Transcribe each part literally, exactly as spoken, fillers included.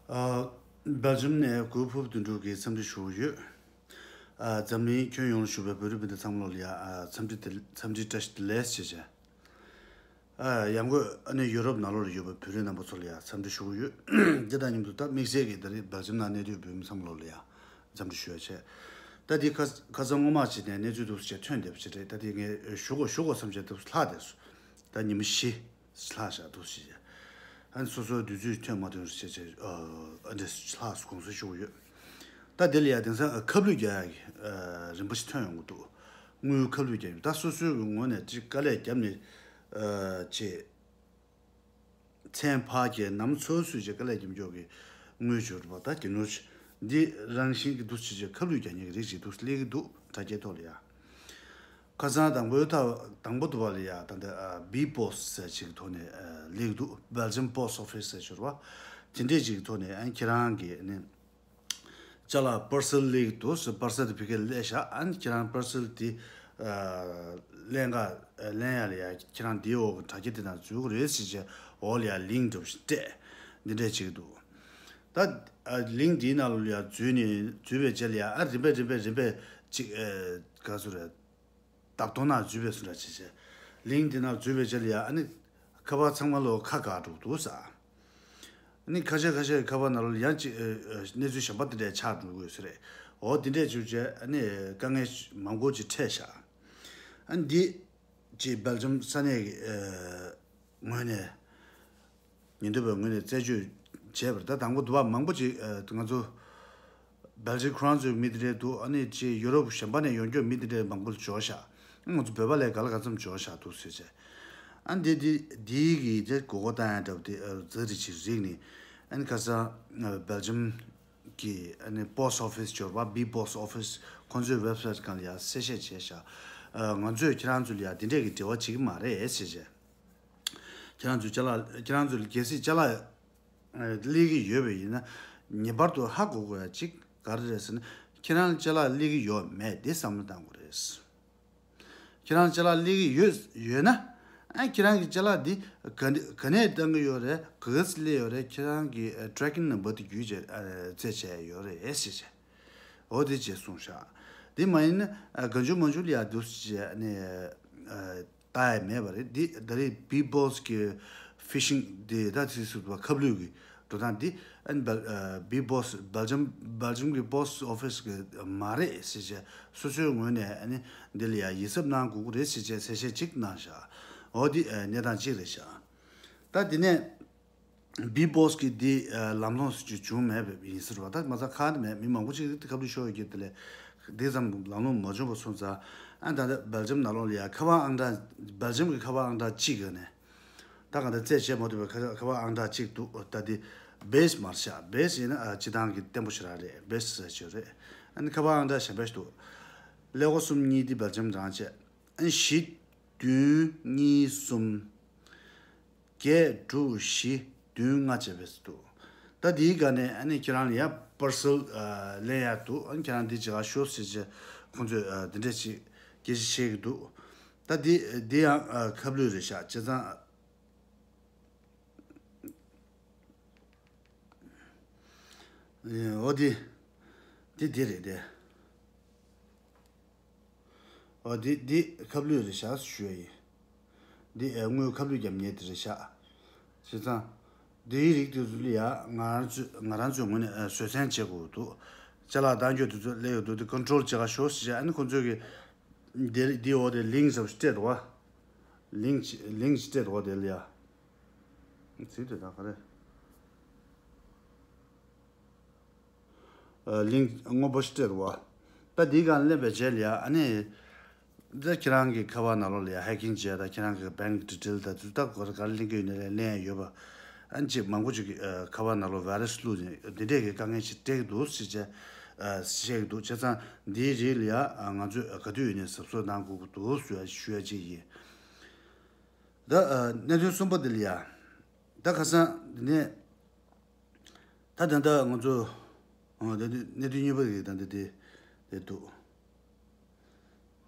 ཨ། སྦེལ་ཇམ་ནས་གུས་ཕུར་དོན་གྲུབ་ཀྱིས་འཚམས་འདྲི་ཞུ་གི་ཡོད། ཨ། འཛམ་གླིང་ཁྱོན་ཡོངས་ལ་བཞུགས་པའི་བོད་རིགས་སྤུན་ཟླ་ཚང་མ་ལོ་ལ་ཡ། ཨ། འཚམས་འདྲི་དེ། འཚམས་འདྲི་བཀྲ་ཤིས་བདེ་ལེགས་ཞེས་བྱ། ཨ། ཡང་སྒོས་ཨ་ནི་ཡུ་རོབ་ནང་ལོགས་ལ་ཡོད་པའི་བོད་རིགས་རྣམ་པ་ཚོ་ལ་ཡ་འཚམས་འདྲི་ཞུ་གི་ཡོད། དེ་དང་མཉམ་དུ་ད་དམིགས་བསལ་གྱིས་ད་རེས་སྦེལ་ཇམ་ནང་གནས་སྡོད་བོད་མི་ཚང་མ་ལོ་ལ་ཡ་འཚམས་འདྲི་ཞུ་ཡ་བྱས། ད་འདི་ཁ་ཁ་སང་སྔོན་མ་ཅིག་ནས་གནས་ཚུལ་འདུག་སེ་ཐོན་བསྡད་པ་ཅིག་རེད། ད་དེ་ངས་ཞུ་དགོས་ཞུ་དགོས་བསམ་བྱས་འདུག་སེ་ལྷག་བསྡད་སོང་། ད་ཉི་མ་བཞི་ལྷག་བཞག་འདུག་སེ་བྱས། ཨ་ནི་སོ་སོའི་དུས་ཚོད་ཐོན་མ་ཐོན་བྱས་བྱས། ཨ་འདྲས་ལྷག་དགོངས་སེལ་ཞུ་གི་ཡོད། ད་དེ་ལ་ཡ་དེང་སང་ཁ་བསླུས་རྒྱག་ཡ་གི་རིམ་པ་ཞིག་ཐོན་ཡོང་གི་འདུག། དངུལ་ཁ་བསླུས་རྒྱག་ཡ། ད་སོ་སོའི་གི་ངོས་ནས་ཅིག་དཀའ་ལས་བརྒྱབ་ནས་ཅེས། མཚན་ཕར་བརྒྱབ། ནམ་སོ་སོས་ཀྱི་དཀའ་ལས་རྒྱབ་འཇོག་གི་དངུལ་འབྱོར་བ། ད་གྱི་ནོར་འདི་རང་བཞིན་གྱི་འདུག་སེ་ཁ་བསླུས་རྒྱག་མཁན་གྱི་རིགས་ཅིག་འདུག་སེ་སླེབས་ཀྱི་འདུག་དྲ་རྒྱའི་ཐོག་ལ་ཡ། ཁ་སང་དང་པོའི་ཐ་དང་པོ་དུ་བ་ལ་ཡ། ད་ལྟ་ཨ་བི་པོ་སི་ཟེར་ཅིག་གི་ཐོག་ནས་ཨ་སླེབས་ཀྱི་འདུག། སྦེལ་ཇམ་པོ་སི་ཨོ་ཕི་སི་ཟེར་ཞོར་བ་དེ་འདྲས་ཅིག་གི་ཐོག་ནས་ཨ་ཁྱེད་རང་གི་ནི། ཅ་ལག་པར་སེལ་སླེབས་འདུག་ཟེར། པར་སེལ་དེ་ཕ་གིར་སླེབས་ཤག། ཨ་ནི་ཁྱེད་རང་པར་སེལ་དེ་ཨ་ལེན་ག་ཨ་ལེན་ཡ་ལ་ཡ། ཁྱེད་རང་དེའི་འོག་གི་དྲ་རྒྱ་དེ་ནང་འཛུལ་གི་རེད་ཟེར་བྱས། འོག་ལ་ཡ་ལིང་ཀི་འདྲ་པོ་ཞིག་སྤྲད། འདི་འདྲས་བྱེད་ཀྱི་འདུག། ད་ཨ་ལིང་ཀི་དེའི་ནང་ལ་ཡ་འཛུལ་ནས་འཛུལ་བའི་རྗེས་ལ་ཡ། ཨ་རིམ་པས་རིམ་པས་རིམ་པས་ཅིག་ཨ་ག་ཚོད་རེད། བརྡ་གཏོང་ནང་འཛུལ་བས་སུ་འདྲ་བྱེད་བྱེད། ལིང་ཀི་དེ་ནང་འཛུལ་བའི་རྗེས་ལ་ཡ། ཨ་ནི་ཁ་པར་ཚང་མ་ལོ་ཁ་བཀག་འགྲོ་འདུག་ཟེར། ཨ་ནི་ཁ་ཤས་ཁ་ཤས་ཁ་པར་ནང་ལོ་ཡང་ཅིག་ཨ་ཨ་གནས་ཚུལ་གཞན་པ་དེ་འདྲས་ཆགས་འགྲོ་གི་ཡོད་ས་རེད། འོ་དེ་འདྲས་བྱུང་རྗེས་ཨ་ནི་དཀའ་ངལ་མང་པོ་ཅིག་འཕྲད་ཤག། ཨ་ནི་འདི་ཅིག་སྦེལ་ཇམ་ས་གནས་ཀྱི་ཨ་ངོས་ནས། ཉེན་རྟོག་པའི་ངོས་ནས་རྩད་གཅོད་བྱས་པ་རེད། ད་དང་པོ་དུ་བ་མང་པོ་ཅིག་ཨ་ང་ཚོ་སྦེལ་ཇམ་ཁོ་རང་ཚོའི་མི་དེ་འདྲས་འདུག། ཨ་ནི་ཅིག་ཡུ་རོབ་གཞན་པ་ནས་ཡོང་རྒྱུ་མི་དེ་འདྲས་མང་པོ་འབྱོར་ཤག། ང་ཚོ་བོད་པ་ལས་ག་ལ་ག་ཚོད་འབྱོར་ཤག་འདུག་ཟེར་བྱས། ཨ་འདི་འདི་འདི་གི་དེ་མགོ་སྐོར་བཏང་ཡ་འདྲ་པོ་དེ་ཨ་ཛ་རི་ཅིག་རིག་ནས། ཨ་ནི་ཁ་སང་ཨ་སྦེལ་ཇམ་གི་ཨ་ནི་པོ་སི་ཨོ་ཕི་སི་འབྱོར་བ། བི་པོ་སི་ཨོ་ཕི་སི་ཁོང་ཚོའི་ཝེབ་སའིཊ་སྒང་ལ་ཡ་གསལ་བཤད་བྱས་ཤག། ཨ་ང་ཚོས་ཁྱེད་རང་ཚོ་ལ་ཡ་འདི་འདྲས་ཀྱི་འབྲེལ་བ་བྱེད་ཀྱི་མ་རེད་ཟེར་བྱས། ཁྱེད་རང་ཚོའི་ཅ་ལག། ཁྱེད་རང་ཚོ་གལ་སྲིད་ཅ་ལག་ཨ་སླེབས་ཀྱི་ཡོད་པ་ཡིན་ན། ངེས་པར་དུ་ཧ་གོ་དགོས་ཡ་གཅིག་ག་རེ་རེད་ཟེར་ན། ཁྱེད་རང་ཅ་ལག་སླེབས་ཀྱི་ཡོད་མེད་དེ་བསམ་བློ་བཏང་དགོས་རེད། ཁྱེད་རང་ཅ་ལག་སླེབས་ཀྱི་ཡོད་ཡོད་ན། ཨ་ཁྱེད་རང་གི་ཅ་ལག་འདི་ག་ནས་ག་ནས་བཏང་གི་ཡོད་རེད། ག་ག་སེ་སླེབས་ཡོད་རེད། ཁྱེད་རང་གི་ཨ་ཊེ་རེ་ཀིང་ནམ་བར་དེ་བརྒྱུད་བྱས་ཨ་རྩད་བཅད་ཡོད་རེད་ཟེར་བྱས། འོ་དེ་བྱས་གསུངས་ཤག། དེ་མ་ཡིན་ན་ཨ་གང་བྱུང་མང་བྱུང་ལ་ཡ་འདུག་སེ་བྱས་ནས་ཨ། ལྟ་ཡ་མེད་པ་རེད། འདི་ད་རེས་བི་པོ་སི་གི་ཕི་ཤིང་འདི་ད་ཚིག་ཟུར་པ་ཁ་བསླུས་ཀྱི་འགྲོ་སྟངས་འདི། ཨ་ནི་སྦེལ་ཨ་བི་པོ་སི་སྦེལ་ཇམ་སྦེལ་ཇམ་གི་པོ་སི་ཨོ་ཕི་སི་གི་མ་རེད་ཟེར་བྱས། སོ་སོའི་ངོས་ནས་ཨ་ནི་འདི་ལ་ཡ་ཡིད་གཟབ་གནང་དགོས་ཀྱི་རེད་ཟེར་བྱས་གསལ་བཤད་ཅིག་གནང་ཤག། འོ་འདི་ཨ་གནས་སྟངས་གཅིག་རེད་ཤག། ད་དེ་ནས། བི་པོ་སི་གི་འདི་ཨ་ལམ་ལྷོང་སུ་ཅིག་བྱུང་མེད་པ་ཡིན་ཟེར་བ། ད་མ་ཚད་ཁག་ནི་མེད། མི་མང་པོ་ཅིག་དེ་ཁ་བསླུས་ཤོར་ཡོད་ཀྱི། དེ་ལས་དེ་ཙམ་ལམ་ལྷོང་མ་བྱུང་བ་སོང་ཙང་། ཨ་ད་ལྟ་སྦེལ་ཇམ་ནང་ལོགས་ལ་ཡ་ཁ་པར་ཨང་གྲངས། སྦེལ་ཇམ་གི་ཁ་པར་ཨང་གྲངས་གཅིག་གི་ནས། ད་གང་ལྟར་རྩད་བཅད་མ་ཐུབ་པའི་ཁ་ཁ་པར་ཨང་གྲངས་གཅིག་འདུག། ད་དེ་བེ་སི་མ་རེད་ཤག། བེ་སི་ཡིན་ན་ཨ་སྤྱིར་བཏང་གི་བརྟན་པོ་ཞེ་དྲག་རེད། བེ་སི་ཟེར་ཅིག་ཡོད་རེད། ཨ་ནི་ཁ་པར་ཨང་གྲངས་གཞན་པ་ཞིག་འདུག། ཀླད་ཀོར་གསུམ་གཉིས་དེ་སྦེལ་ཇམ་རང་བྱས། ཨ་ནི་བཞི་བདུན་གཉིས་གསུམ། བརྒྱད་དྲུག་བཞི་བདུན་ལྔ་བྱས་པས་འདུག། ད་འདིའི་སྒང་ནས་ཨ་ནི་ཁྱེད་རང་ལ་ཡ་པར་སེལ་ཨ་ལེན་ཡག་འདུག། ཨ་ནི་ཁྱེད་རང་འདི་བྱེད་ག་ཤོག་ཟེར་བྱས། ཁོང་ཚོས་ཨ་འདི་འདྲས་ཅིག་སྐད་ཆ་བཤད་ཀྱི་འདུག། ད་འདི་འདི་ཡང་ཨ་ཁ་བསླུས་རེད་ཤག། བྱས་ཙང་། ཨ་འོ་འདི་འདི་འདི་རེད་དེ། ཨོ་འདི་འདི་ཁ་བསླུས་རེད་ཤག་ཞུ་ཡ་ཡིན། འདི་ཨེ་དངུལ་ཁ་བསླུས་རྒྱབ་མཁན་དེ་རེད་ཤག། བྱས་ཙང་། འདིའི་རིགས་དེ་ཚོ་ལ་ཡ་ང་རང་ཚོས་ང་རང་ཚོའི་ངོས་ནས་ཨེ་བཟོད་བསྲན་བྱེད་དགོས་འདུག། ཅ་ལག་གཏང་རྒྱུ་དེ་ཚོ་སླེབས་ཡོད་འདུག། དེ་ཀོན་ཊོལ་བྱེད་ག་ཤོག་ཟེར་བྱས། ཨ་ནི་ཁོང་ཚོས་གི་འདི་འདི་འོག་དེ་ལིང་ཀི་ཟེར་བ་སྤྲད་འདུག་བ། ལིང་ཀི་ལིང་ཀི་སྤྲད་འདུག་བ། དེ་ལ་ཡ། ཚིག་དེ་དག་ག་རེ། ཨ་ལིང་ཀི་སྔོན་པོ་ཞིག་སྤྲད་འདུག་བ། ད་འདིའི་སྒང་སླེབས་པའི་རྗེས་ལ་ཡ། ཨ་ནི། ད་ཁྱེད་རང་གི་ཁ་པར་ནང་ལོགས་ལ་ཡ་ཧེག་ཀིང་བྱས། ད་ཁྱེད་རང་གི་བེང་ཀི་ཌི་ཊེལ་དང་ཚུར་ལྟ་གོ་ག་རེ་ལེན་གི་ཡོད་ན་ལེན་ཡ་ཡོད་པ། ཨ་ནི་ཅིག་མང་པོ་ཅིག་གི་ཨ་ཁ་པར་ནང་ལོགས་ཝའི་ར་སི་བླུགས་ནས་འདི་འདྲས་ཀྱི་དཀའ་ངལ་ཞིག་འཕྲད་ཀྱི་འདུག་ཟེར་བྱས། ཨ་བཤད་ཀྱི་འདུག། བྱས་ཙང་འདིའི་རིགས་ལ་ཡ་ཨ་ང་ཚོས་ག་དུས་ཡིན་ནའི་གཟབ་གཟབ་གནང་དགོས་ཀྱི་འདུག་ཟེར་ཞུ་ཡ་ཅིག་ཡིན། ད་ཨ་གནད་དོན་གསུམ་པ་འདི་ལ་ཡ། ད་ཁ་སང་འདི་ནས། ད་ད་ལྟ་ང་ཚོ་ཨ་ད་ལྟ་གནད་དོན་གཉིས་པ་གི་ད་ལྟ་དེ་དེ་འདུག།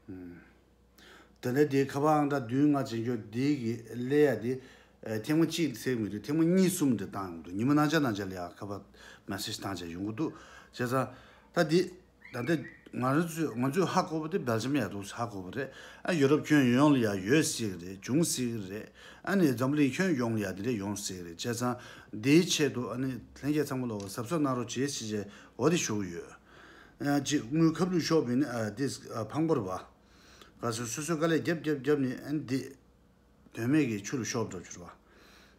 ཨུམ། ད་ལྟ་དེ་ཁ་པར་ཨང་གྲངས་བདུན་ལྔ་བྱེད་རྒྱུ་དེ་གི་སླེབས་ཡ་དེ་ ཨ་ཐེངས་མ་གཅིག་ཟེར་མི་འདུག་ཐེངས་མ་གཉིས་གསུམ་དེ་བཏང་ཡོང་འདུག་ཉི་མ་གནམ་ལྕགས་གནམ་ལྕགས་ལ་ཡ་ཁ་པར་མེ་སེ་ཇི་བཏང་བྱས་ཡོང་གི་འདུག་བྱས་ཙང་ད་འདི་ད་ལྟ་ང་རང་ཚོས་ང་ཚོས་ཧ་གོ་བ་དེ་སྦེལ་ཇམ་ཡ་འདུག་ཧ་གོ་བ་རེད། ཨ་ཡུ་རོབ་ཁྱོན་ཡོངས་ལ་ཡ་ཡོད་སྲིད་ཀྱི་རེད། འབྱུང་སྲིད་ཀྱི་རེད། ཨ་ནི་འཛམ་བུ་གླིང་ཁྱོན་ཡོངས་ལ་ཡ་དེ་འདྲ་ཡོང་སྲིད་ཀྱི་རེད། བྱས་ཙང་དེའི་ཆེད་དུ་ཨ་ནི་ལྷན་རྒྱས་ཚང་མ་ལ་གཟབ་གཟབ་གནང་རོགས་བྱེད་ཟེར་བྱས་འོ་དེ་ཞུ་གི་ཡོད། ཨ་ཅིག་དངུལ་ཁབ་ལུད་ཤོར་བ་ཡིན་ན་ཨ་དེ་ཨ་ཕངས་པོ་རེད་པ། ག་ཚོད་སོ་སོས་དཀའ་ལས་རྒྱབ་རྒྱབ་རྒྱབ་ནས་ཨ་ནི་དེ་དོན་མེད་ཀྱི་ཆུ་ལ་ཤོར་འགྲོ་རྒྱུ་རེད་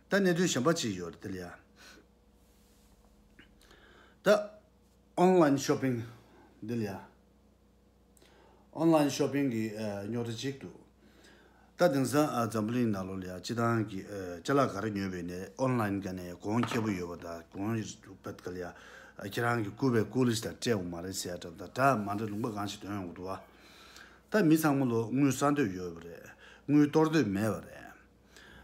པ། ད་གནད་དོན་གཞན་པ་ཅིག་ཡོད་རེད་དེ་ལ་ཡ། ད་ཨོན་ལན་ཤོ་པིང་འདི་ལ་ཡ། ཨོན་ལན་ཤོ་པིང་གི་ཨ་རྙོག་དྲ་གཅིག་འདུག་ད་དེང་སང་ཨ་འཛམ་བུ་གླིང་ནང་ལོགས་ལ་ཡ་སྤྱིར་བཏང་གི་ཨ་ཅ་ལག་ག་རེ་ཉོས་པ་ཡིན་ནའི་ཨོན་ལན་སྒང་ནས་གོང་ཁེ་པོ་ཡོད་པ་དང་གོང་ཡོད་པ་སྒང་ལ་ཡ་ཨ་ཁྱེད་རང་གི་རྐུ་བའི་རྐུ་ལས་དང་སྤྲད་འོང་མ་རེད་ཟེར་ཡ་འདྲ་ད་འདྲ་མ་འདྲ་ལུང་པ་གང་ཞིག་ཐོན་ཡོང་གི་འདུག་བ། ད་མི་ཚང་མ་ལོ་དངུལ་བསགས་འདོད་ཡོད་པ་རེད། དངུལ་གཏོར་འདོད་མེད་པ་རེད།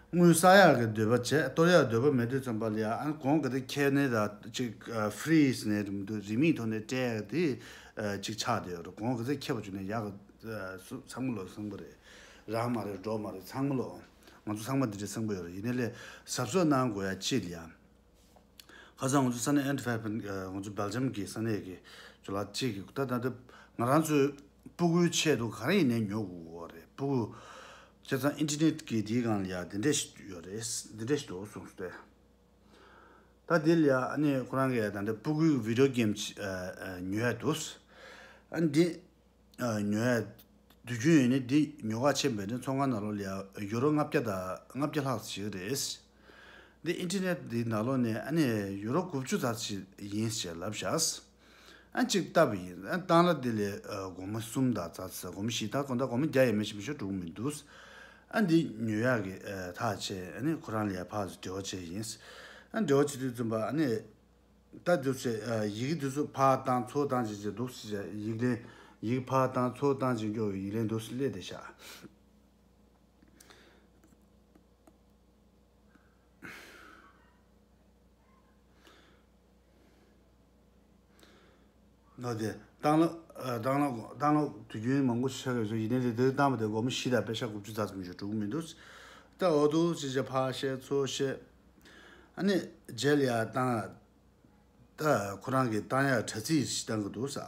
དངུལ་བསགས་ཡག་གི་འདོད་པ་བྱས་གཏོར་ཡག་འདོད་པ་མེད་དུས་ཙམ་པ་ལ་ཡ་ཨ་གོང་གི་དེ་ཁྱེར་ནས་ད་ཅིག་ཨ་ཧྥི་རི་ཛི་ནས་རིན་མེད་ཐོག་ནས་སྤྲད་ཡག་དེ་ཨ་ཅིག་ཆགས་བསྡད་ཡོད་རེད། གོང་གི་དེ་ཁྱེར་བ་བཅུག་ནས་ཡག་གི་ཨ་སུ་ཚང་མ་ལོ་བསམ་པ་རེད། རང་མ་རེད་འགྲོ་མ་རེད་ཚང་མ་ལོ། ང་ཚོ་ཚང་མ་འདི་འདྲ་བསམ་པ་ཡོད་རེད། ཡིན་ནའི་ལས་གཟབ་གཟབ་གནང་དགོས་ཡ་ཅིག་ལ་ཡ། ཁ་སང་ང་ཚོ་ས་གནས་ཨན་ཊི་ཝར་པན་ཨ་ང་ཚོ་སྦེལ་ཇམ་གྱི་ས་གནས་ཀྱི་ཇོ་ལགས་གཅིག་གིས་ད་ད་ལྟ་ང་རང་ཚོའི་སྤུ་གུའི་ཆེད་དུ་ག་རེ་ཡིན་ནའི་ཉོ་དགོས་ཀྱི་ཡོད་རེད། སྤུ་གུ་བྱས་ཙང་ཨིན་ཊར་ནེཊ་གི་དེའི་སྒང་ལ་ཡ་དེ་འདྲས་ཞིག་ཡོད་རེད། དེ་འདྲས་ཞིག་འདུག་གསུངས་སོང་སྟེ། ད་དེ་ལ་ཡ་ཨ་ནི་ཁོ་རང་གིས་ད་ལྟ་སྤུ་གུའི་བི་ཌི་ཡོ་གེམ་ཅིག་ཨ་ཨ་ཉོ་ཡ་འདུག་ཨ་འདི་ཨ་ཉོ་ཡ་དུས་རྒྱུན་ཡོད་ནི་འདི་ཉོ་ག་ཕྱིན་པའི་ནི་ཚོང་ཁང་ནང་ལོགས་ལ་ཡ་ཡུ་རོ་ལྔ་བརྒྱ་དང་ལྔ་བརྒྱ་ལྷག་ཞིག་རེད། འདི་ཨིན་ཊར་ནེཊ་འདི་ནང་ལོགས་ནས་ཨ་ནི་ཡུ་རོ་དགུ་བཅུ་ཙམ་ཞིག་ཡིན་ཞེས་ལབ་བཞག་ཨ་གཅིག་བལྟས་པ་ཡིན། ཨ་བཏང་ལ་འདི་ལས་ཨ་སྒོར་མོ་གསུམ་དང་ཙམ་ཙམ་སྒོར་མོ་བཞི་དང་གོང་ད་སྒོར་མོ་བརྒྱ་ཡས་མས་ཞིག་མི་ཤོར་འགྲོ་གི་མི་འདུག་ཨ་འདི་ཉོ་ཡག་གི་ཨ་ཐག་བཅད་ཨ་ནི་ཁོ་རང་ལ་ཡ་ཕར་ཚུར་འབྲེལ་བ་བྱས་ཡིན། ཨ་འབྲེལ་བ་བྱེད་དུས་ཙམ་པ་ཨ་ནི་ད་འདུག་སེ་ཨ་ཡི་གེ་འདི་ཚོ་ཕར་བཏང་ཚུར་བཏང་བྱས་བྱས་འདུག་སེ་ཡིག་ལན་ཡི་གེ་ཕར་བཏང་ཚུར་བཏང་བྱས་མགྱོགས་ཡིག་ལན་འདུག་སེ་སླེབས་བསྡད་ཤག་ནོ་དེ་བཏང་ལ་ཨ་བཏང་ལ་བཏང་ལ་དུས་རྒྱུན་མང་པོ་ཆགས་ཡོད་ཚོད་ཡིན་ནའི་དེ་དེ་བཏང་བ་དེ་སྒོར་མོ་བཞི་དང་པེ་ཤ་དགུ་བཅུ་ཙམ་ཙམ་ཞིག་འགྲོ་གི་མི་འདུག་ད་འོ་འདུག་ཅེས་བྱས་ཕར་བཤད་ཚུར་བཤད། ཨ་ནི་རྗེས་ལ་ཡར་བཏང་ད་ཁོ་རང་གིས་བཏང་ཡག་དྲ་ཚིགས་ཤིག་བཏང་གི་འདུག་ས།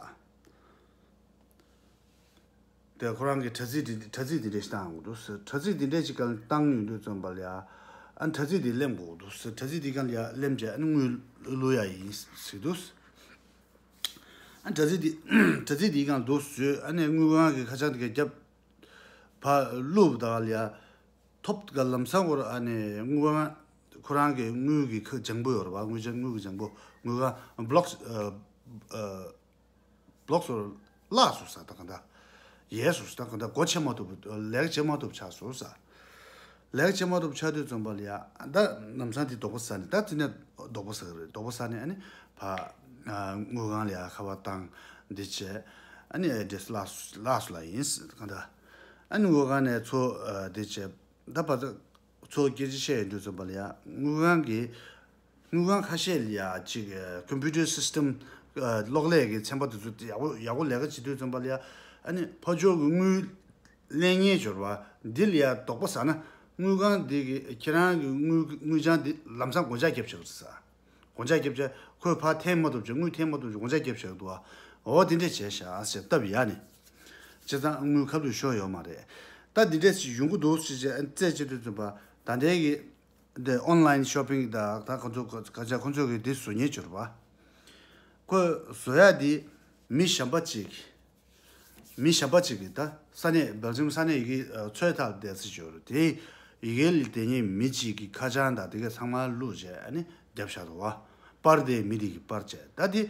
དེ་ཁོ་རང་གི་དྲ་ཚིགས་དེ་དྲ་ཚིགས་དེ་འདྲས་ཤིག་བཏང་དགོས་འདུག་ཟེར། དྲ་ཚིགས་དེ་འདྲས་ཅིག་གང་བཏང་ཡོང་དུས་ཙམ་པ་ལ་ཡ། ཨ་དྲ་ཚིགས་དེ་གླེམ་དགོས་འདུག་ཟེར། དྲ་ཚིགས་དེ་གང་ལ་ཡ་གླེམ་བྱས་ཨ་ནི་དངུལ་བླུག་ཡ་ཡིན་ཟེར་འདུག་ཨ་དྲ་ཚིགས་དེ་དྲ་ཚིགས་དེ་གང་འདུག་ཟེར། ཨ་ནི་དངུལ་ཁང་གི་ཁ་བྱང་དེ་ག་རྒྱབ་ཕར་བླུགས་པ་དང་ལ་ཡ། ཐོབ་ག་ལམ་སང་བོར་ཨ་ནི་དངུལ་ཁང་ཁོ་རང་གི་དངུལ་གྱི་ཁ་ལྗང་བུ་ཡོད་རེད་པ། དངུལ་ཆ་དངུལ་གྱི་ལྗང་བུ་དངུལ་ཁང་བློག་ཨ་ཨ། བློག་སོར་བརླག་སོང་ས་ད་ག་འདྲ། ཡལ་སོང་ས་ད་ག་འདྲ། སྒོ་ཕྱེ་མ་ཐུབ་ལས་ཀ་བྱེད་མ་ཐུབ་ཆགས་སོང་ས། ལས་ཀ་བྱེད་མ་ཐུབ་ཆགས་དུས་ཙམ་པ་ལ་ཡ་ད་ལམ་སང་དེ་དོགས་པ་ཟ་ནས་ད་དེ་ནས་དོགས་པ་ཟ་གི་རེད། དོགས་པ་ཟ་ནས་ཨ་ནི་ཕ་དངུལ་ཁང་ལ་ཡ་ཁ་པར་བཏང་འདི་བྱས་ཨ་ནི་ཨེ་ཌི་རེ་སི་བརླག་བརླག་སོང་ལ་ཡིན་ད་ག་འདྲ། ཨ་ནི་དངུལ་ཁང་ནས་ཚུར་འདི་བྱས་ད་བར་དུ། ཚོ་སྐད་ཆ་བཤད་ཡོང་དུས་ཙམ་པ་ལ་ཡ་དངུལ་ཁང་གི་དངུལ་ཁང་ཁ་ཤས་ལ་ཡ་ཅིག་ཀམ་པུ་ཊར་སི་སི་ཊམ་གློག་ཀླད་ཀྱི་ཚན་པ་དེ་ཚོ་ཡག་པོ་ཡག་པོ་ལས་ཀ་བྱེད་དུས་ཙམ་པ་ལ་ཡ་ཨ་ནི་ཕར་ཕྱོགས་ཀྱི་དངུལ་ལེན་མཁན་འབྱོར་བ་འདི་ལ་ཡ་དོགས་པ་ཟ་ན་དངུལ་ཁང་འདི་གི་ཁྱེད་རང་གི་དངུལ་དངུལ་བྱང་འདི་ལམ་སང་སྒོ་ལྕགས་བརྒྱབ་བཞག་ཟེར། སྒོ་ལྕགས་བརྒྱབ་བྱས་ཁོས་ཕར་འཐེན་མ་ཐུབ་བྱས་དངུལ་འཐེན་མ་ཐུབ་བྱས་སྒོ་ལྕགས་བརྒྱབ་བཞག་འདུག་ཨ། འོ་དེ་འདྲས་བྱས་ཤག་ཟེར་སྟབས་ཡག་ནས། བྱས་ཙང་དངུལ་ཁ་ལུད་ཤོར་ཡོད་མ་རེད། ད་འདི་འདྲས་ཞིག་ཡོང་གི་འདུག་ཟེར་བྱས་རྩད་བཅད་དུས་ཙམ་པ་ད་ལྟའི་གི་འདི་ཨོན་ལན་ཤོ་པིང་ད་ད་ཁོ་ཚོ་ག་ཆ་ཁོ་ཚོ་གི་འདི་བཟོ་མཁན་འབྱོར་བ། ཁོས་བཟོ་ཡ་འདི་མི་གཞན་པ་ཅིག་མི་གཞན་པ་ཅིག་གིས་ད་ས་གནས་སྦེལ་ཇམ་ས་གནས་ཡི་གེ་ཚོད་ལྟ་བསྡད་ས་ཅིག་ཡོད་རེད། དེ་ཡི་གེ་ལ་དེ་ཉིད་མི་གཅིག་གི་ཁ་བྱང་དང་དེ་ག་ཚང་མ་བླུགས་བྱས་ཨ་ནི་རྒྱབ་བཞག་འདུག་བ། པར་དེ་མི་དེ་གི་པར་བྱས་ད་དེ་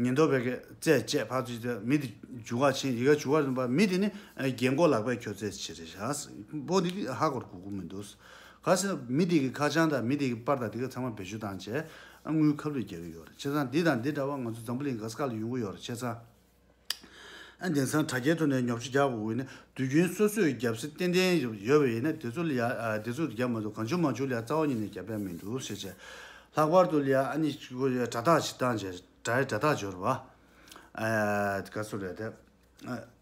ཉེན་རྟོག་པས་རྩད་བཅད་ཕར་ཚུར་བྱས་མི་དེ་འཇུ་ག་ཕྱིན་ཡི་གེ་འཇུ་ག་རིམ་པ་མི་དེ་ནི་རྒན་གོག་ལག་པས་ཁྱོད་རྩད་བྱེད་རེད་བཞག་པོ་དེ་ཧ་གོ་དགོས་ཀྱི་མི་འདུག་ག་ཟེར་ན་མི་དེ་གི་ཁ་བྱང་དང་མི་དེ་གི་པར་དང་དེ་ག་ཚང་མ་བེད་སྤྱོད་བཏང་བྱས་དངུལ་ཁ་ལུད་རྒྱག་གི་ཡོད་རེད། བྱས་ཙང་འདི་དང་འདི་འདྲ་བ་ང་ཚོ་འཛམ་བུ་གླིང་ག་ས་ག་ལ་ཡོང་གི་ཡོད་རེད། བྱས་ཙང་། ཨ་དེང་སང་དྲ་རྒྱའི་ཐོག་ནས་ཉོ་ཆ་རྒྱག་དགོས་ཡིན་ན་དུས་རྒྱུན་སོ་སོས་རྒྱབ་ས་ཏན་ཏན་ཡོད་པ་ཡིན་ན་དེ་ཚོ་ལ་ཡ་ཨ་དེ་ཚོ་རྒྱབ་མ་ཐུབ་གང་བྱུང་མང་བྱུང་ལ་ཡ་རྩ་བ་ཉིད་ནས་རྒྱབ་ཡ་མི་འདུག་ཟེར་བྱས། ལྷག་པར་དུ་ལ་ཡ་ཨ་ནི་ཁོ་ཡ་དྲ་ཐག་ཅིག་བཏང་བྱས་དྲ་དྲ་ཐག་འབྱོར་བ། ཨ་ག་ཚོད་རེད་དེ།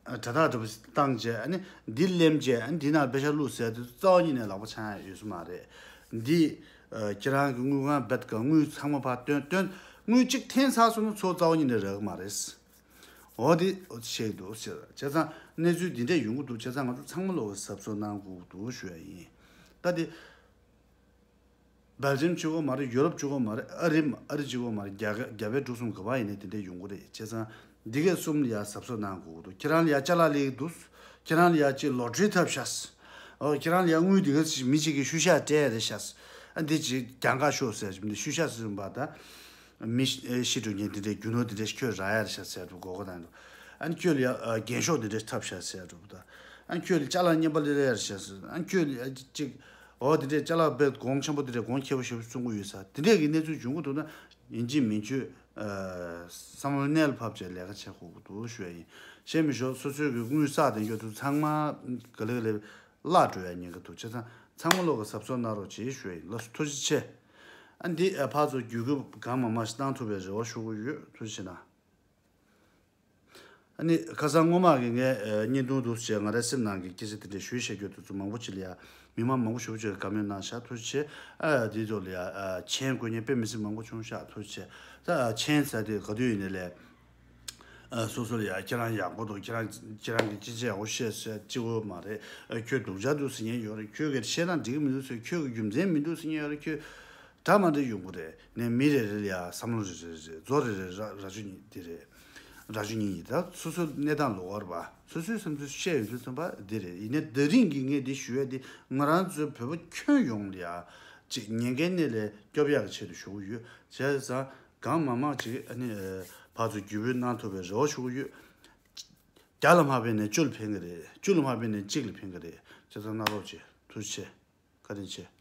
ཨ་དྲ་ཐག་འདྲ་པོ་ཞིག་བཏང་བྱས་ཨ་ནི་འདི་གླེམ་བྱས་ཨ་ནི་འདི་ནང་པེ་ཤ་བླུགས་ཟེར་དེ་ཚོ་རྩ་བ་ཉིད་ནས་ལག་པ་འཆང་ཡ་ཡོད་ས་མ་རེད། འདི་ཁྱེད་རང་གི་དངུལ་ཁང་བེད་ཀ་དངུལ་ཚང་མ་ཕར་བཏོན་བཏོན། དངུལ་གཅིག་འཐེན་ཚར་སོང་ན་ཚོ་རྩ་བ་ཉིད་ནས་རག་གི་མ་རེད། འོ་དེ་འོ་དེ་བཤད་འདུག་ཟེར། བྱས་ཙང་གནས་ཚུལ་འདི་འདྲས་ཡོང་གི་འདུག་བྱས་ཙང་ང་ཚོ་ཚང་མ་ལོག་གི་གཟབ་གཟབ་གནང་དགོས་ཀྱི་འདུག་ཞུ་ཡ་ཡིན། ད་དེ་སྦེལ་ཇམ་གཅིག་པོ་མ་རེད། ཡུ་རོབ་གཅིག་པོ་མ་རེད། ཨ་རི་ཨ་རི་གཅིག་པོ་མ་རེད། རྒྱ་རྒྱ་བལ་འབྲུག་གསུམ་ག་པར་ཡིན་ནའི་དེ་འདྲས་ཡོང་གི་རེད། བྱས་ཙང་འདི་གས་གསུམ་ལ་ཡ་གཟབ་གཟབ་གནང་དགོས་ཀྱི་འདུག་ཁྱེད་རང་ལ་ཡ་ཅ་ལག་ལེན་གྱི་འདུག་ཁྱེད་རང་ལ་ཡ་ཅིག་ལོ་ཊ་རི་ཐོབ་ཤག་འོ་ཁྱེད་རང་ལ་ཡ་དངུལ་འདི་གས་ཅིག་མི་གཅིག་གིས་ཤུལ་བཞག་སྤྲད་རེད་ཤག་ཨ་འདི་ཅིག་གྱང་ཁ་ཤོག་ཟེར་གྱི་མི་འདི་ཤུལ་བཞག་ཟེར་བ་ད། མི་ཤི་ཤི་འགྲོ་མཁན་དེ་འདྲའི་རྒྱུ་ནོར་དེ་འདྲའི་ཁྱོད་རག་ཡ་རེད་ཤག་ཟེར་འགྲོ་གོ་གོ་དང་འགྲོ། ཨ་ནི་ཁྱོད་ལ་ཡ་རྒྱན་ཤོག་དེ་འདྲའི་ཐོབ་ཤག་ཟེར་འགྲོ་ད། ཨ་ནི་ཁྱོད་ལ་ཅ་ལག་རྙིང་པ་ལེན་ཡ་རེད་ཤག་ཟེར། ཨ་ནི་ཁྱོད་ལ་ཡ་ཅིག་འོ་དེ་འདྲའི་ཅ་ལག་དཔེ་གོང་ཆེན་པོ་དེ་འདྲའི་གོང་ཁེ་པོ་ཞེ་པོ་བཙོང་གི་ཡོད་ས་དེ་འདྲའི་གི་གནས་ཚུལ་འབྱུང་གི་འདུག་ན། ཡིན་གཅིག་མིན་གཅིག་བསམ་བློ་གནས་ལ་ཕབ་བྱས་ལས་ཀ་བྱེད་དགོས་ཀྱི་འདུག་ཞུ་ཡ་ཡིན། གཞན་མི་ཤོག་སོ་སོའི་གི་དངུལ་བསགས་དེ་འགྱོ་དུས་ཚང་མ་ག་ལེ་ག་ལེ་བརླག་འགྲོ་ཡ་ཉེན་ཁ་འདུག་བྱས་ཙང་ཚང་མ་ལོག་གི་གཟབ་གཟབ་གནང་རོགས་བྱེད་ཞུ་ཡ་ཡིན། ལགས་སོ། ཐུགས་རྗེ་ཆེ། ཨ་འདི་ཨ་ཕར་ཚུར་བརྒྱུད་སྐུལ་གང་མང་མང་ཞིག་གནང་ཐུབ་པའི་རེ་བ་ཞུ་གི་ཡོད། ཐུགས་རྗེ་ཆེ་གནང་། ཨ་ནི་ཁ་སང་སྔོན་མ་གི་ངས་ཨ་བརྙན་ཐུང་འདུག་སེ་ང་རའི་སེམས་ནང་གི་སྐད་ཆ་དེ་འདྲ་ཞུས་བཤད་རྒྱུ་དེ་ཚོ་མང་པོ་ཅིག་ལ་ཡ་མི་མང་མང་པོ་ཞེ་པོ་ཅིག་གིས་ཀོ་མེན་ཊི་གནང་ཤག་ཐུགས་རྗེ་ཆེ། ཨ་དེ་ཚོ་ལ་ཡ་ཨ་མཆན་འགོད་མཁན་དཔེ་མི་སྲིད་མང་པོ་བྱུང་ཤག་ཐུགས་རྗེ་ཆེ། ད་ཨ་མཆན་ཟེར་དེ་ག་དུས་ཡིན་ནའི་ལས། ཨ་སོ་སོ་ལ་ཡ་ཁྱེད་རང་ཡག་པོ་འདུག་ཁྱེད་རང་ཁྱེད་རང་གིས་ཅི་བྱས་ཡག་པོ་བཤད་ཟེར་གཅིག་པོ་མ་རེད། ཨ་ཁྱོད་སྡུག་ཅག་འདུག་ཟེར་མཁན་ཡོད་རེད། ཁྱོད་ཀྱིས་བཤད་སྟངས་འགྲིག་གི་མི་འདུག་ཟེར། ཁྱོད་ཀྱི་རྒྱུ་མཚན་མི་འདུག་ཟེར་མཁན་ཡོད་རེད། ཁྱོད་འདྲ་མ་འདྲ་ཡོང་གི་རེད། ནས་མི་རེ་རེ་ལ་ཡ་བསམ་བློ་རེ་རེ་རེད། མཛོ་རེ་རེ་ར་ར་ཅོ་གཉིས་འདི་རེད། ར་ཅོ་གཉིས་ཡིན། ད་སོ་སོའི་གནས་སྟངས་ལོགས་ཀ་རེད་པ། སོ་སོའི་བསམ་ཚུལ་བཤད་ཡོང་དུས་ཙམ་པ་འདི་རེད། ཡིན་ནའི་དེ་རིང་གི་ངས་འདི་ཞུ་ཡ་འདི་ང་རང་ཚོའི་བོད་པ་ཁྱོན་ཡོངས་ལ་ཡ་ཅིག་ཉེན་ཁའི་གནས་ལས་སྐྱོབ་ཡག་གི་ཆེད་དུ་ཞུ་གི་ཡོད། བྱས་ཙང་གང་མང་མང་ཅིག་ཨ་ནི་ཨ་ཕར་ཚུར་བརྒྱུད་སྤེལ་གནང་ཐུབ་པའི་རེ་བ་ཞུ་གི་ཡོད། བརྒྱ་ལ་མ་ཕན་ནས་བཅུ་ལ་ཕན་གི་རེད། བཅུ་ལ་མ་ཕན་ནས་གཅིག་ལ་ཕན་གི་རེད། བྱས་ཙང་གནང་རོགས་བྱེད། ཐུགས་རྗེ་ཆེ། བཀའ་དྲིན་ཆེ།